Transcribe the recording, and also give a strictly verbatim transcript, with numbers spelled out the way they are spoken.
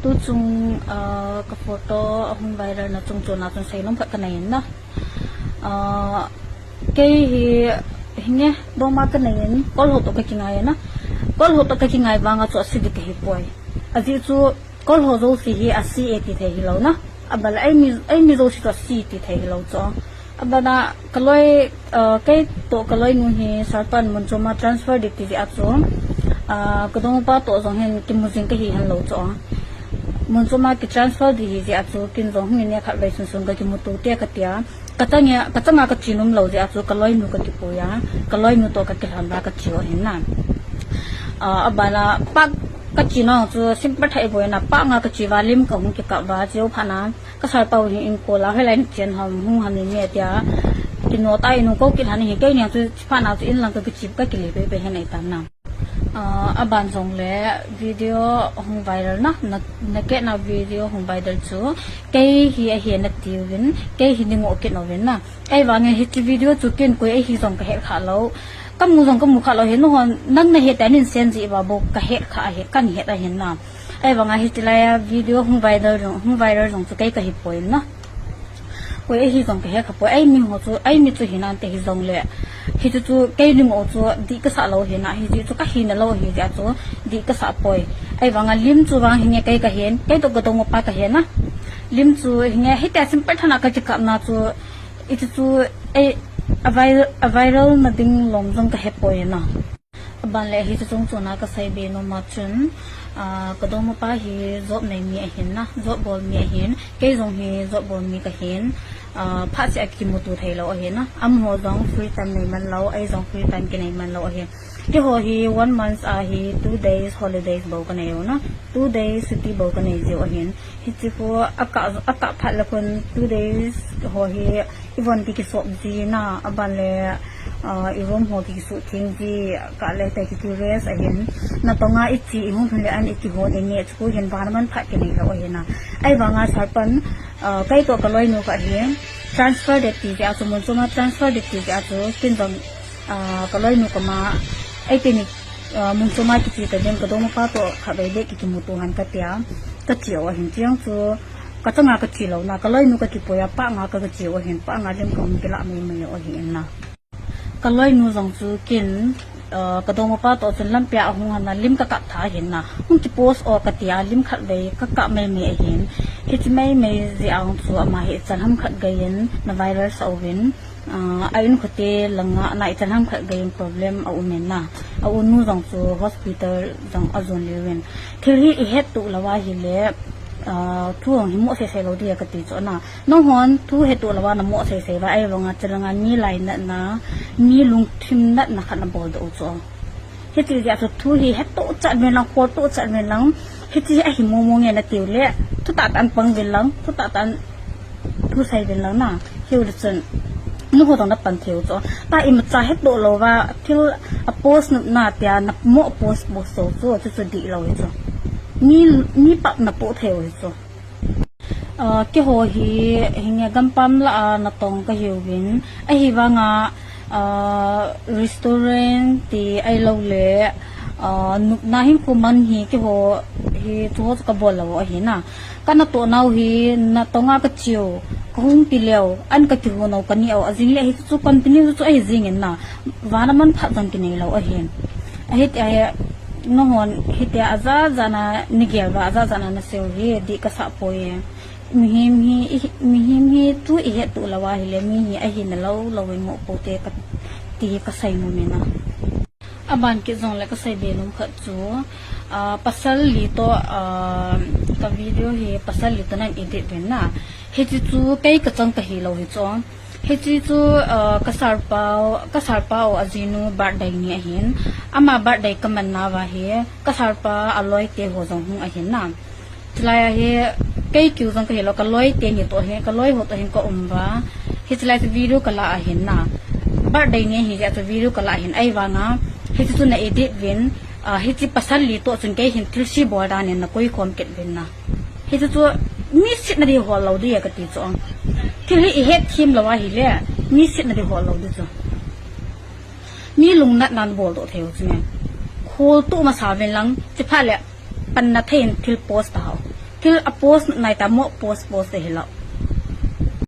Tuchung, ah, ka photo ahung viral na chungchon a chun seinom khat kanei in na. Ah, kei hi hinge doma kanei in, kolho toh kakingai na. Kolho toh kakingai vanga chu asi ding kahi poi. Ajeh chu kolho jouse hi asi e ti thei hilou na. Abal a eimi, eimi jouse chu asi ti thei hilou chu. Abana kaloi, ah, kei toh kaloinu hi Sarpan mun choma transfer ding ti jeh a chu, ah, kadongpa toh jong hin kimu jing kahi henlou chu. Mun choma ki transfer ding hi jeh a chu kin jong hin ne khat vei sunsun kakimuto te katia. Kachang a, kachanga kache nom lou jeh a chu kaloinu kakipui a. Kaloinu toh kakilhon va kache u ahin na. Ah, abana pah kache nau chu simple thei boi na, pah nga kache va lim kahung kikap va cheu phat na. Ka Sarpa u hi in call a, hoilai nachen ham, hung ham ni nge tia. Kino ta in hung kou kit han hi, kei niang chu chiphat na chu in lang kakichep kakile pei pei hen eitan na. Ah, aban jongle video hung viral na, na, nakehna video hung viral chu. Kei hi ahi nati uvin, kei hi nei ngoh kit uvin na. Ahivangin hiche video chu ken koi ahi jong kahet kha lou. Kamu jong kamu kha lou hi, nuhon nang nahet a nei send ji uva bou kahet kha ahi, kahet ahin na. Ahivanga hiche laiya video hung viral jong, hung viral jong chu kei kahi poi na. Koi ahi jong kahet kha poi, eimi ho chu, eimi chu hinante hijongle. Hichu chu kei nei ngoh chu dih kasah lou ahi na, hichu chu kahina lou ahi jeh a chu dih kasah poi. Ahivanga lim chu vang hinge kei kahin, kei toh kadongpa kahin na. Lim chu hinge hitia simple tah a kakikap na chu, hichu chu ei, a vir-, a viral na ding lom jong kahe poi na. Aban le hiche chungchon a kasei be nom a chun, ah, kadongpa hi job nei mi ahin na, job bol mi ahin, kei jong hi job bol mi kahin, ah, phatseh a kimuto thei lou ahin na, amaho jong free time nei man lou, ei jong free time kinei man lou ahin. Keiho hi one month a hi two days holidays bou kanei u na, two days chutti bou kanei jiu ahin. Hiche khu akah, akah phat le khun two days ho hi i von ki kisop ji na, aban le, ah, i room ho ki kisuh theng ji, kah le te ki, ki rest ahin. Natong a i che i hung lhun le an i kihon i neh chu khu hin vana manphat kinei lou ahi na. Ahivanga Sarpan, ah, kei toh kaloinu khat hi transfer ding ti jeh a chu, mun choma transfer ding ti jeh a chu, ken jong, ah, kaloinu koma, ei teni, ah, mun choma kiche ta ding, kadongpa toh khatvei beh ki kimuto han katia, kache u ahin, cheng chu, kachanga kache lou na, kaloinu kakipui a, pah nga ka, kache u ahin, pah nga lim kahung kilah mai mai u ahin na. Kaloinu jong chu ken, ah, kadongpa toh chun lampi a ahung han na, lim kakap tha ahin na. Hung ki post o katia, lim khatvei kakap mai mai ahin. Hiche mai mai jeh a chu ama hi ichan ham khat gei in ana viral sah uvin. Ah, a inkote langa ana ichan ham khat gei in problem aum in na. A unu jong chu hospital jong ajon le uvin. Thil hi ihet to lou ahile, ah, thu hung hi mo sei sei lou dia kati chu na. Nanghon thu hetto louva namo seisei uva, ahivanga chulanga mi lainatna, mi lungthim natna khat nabol doh u chu. Hiche jeh a chu thu hi hetto chat uvin lang, holto chat uvin lang, hiche hi ahi momo nge natiu le, thutah tah in pang uvin lang, thutah tah in thusei uvin lang na, hiu le chun. Nuho tong napan thei u chu. Tah imacha hetto louva, thil a post nopna tia namo post post u chu, chu chu dihlou hi chu. Mi, mi pap napoh thei u hi chu. Ah, keiho hi, hinge gampam lah a natong kahiuvin, ahivanga, ah, restaurant ti ahilou le, ah, nupna hinkho man hi keiho hi chuho chu kabol lou ahi na. Kanatoh nau hi natong a kacheu, kahung ti leu, an kakihou nau kani u, ajing le hichu continue chu ahi jing in na, vana manphat jong kinei lou ahi. Ahi ti ahi, nuhon hitia ajat jat na nagel uva, ajat jat na nasei u hi, dih kasah poi e. Mihem hi, i, mihem hi thu ihetto lou ahile, mi hi ahina lou lou in moh pou te kati hi kasei nom in na. Aban kit jongle kasei be nom khat chu, ah, pasal li toh, ah, ka video hi pasal li toh nan edit uvin na. Hiche chu kei kachang kahi lou hi chu. Hiche chu, ah, ka Sarpa u, ka Sarpa u ajinu birthday ni ahin. Ama birthday kaman nauva hi, ka Sarpa aloi te ho jong hung ahin na. Chulai a hi, kei keu jong kahi lou, kaloi teni toh hin, kaloi ho toh hin kaum uva. Hiche lai chu video kala ahin na. Birthday ni ahi jeh a chu video kala ahin, ahivanga. Hiche chu na edit uvin, ah, hiche pasal li toh chun kei hin thilse bol dan in nakoi khom kit uvin na. Hiche chu, mi setna ding hol lou ding e kati chu. Thil hi ihet them lou ahile, mi setna ding hol lou ding chu. Mi lungnatna nabol doh thei u chu ne. Holto masa uvin lang, chuphat le, panna thei in thil post ta u. Thil a post naita mo post post te hilou.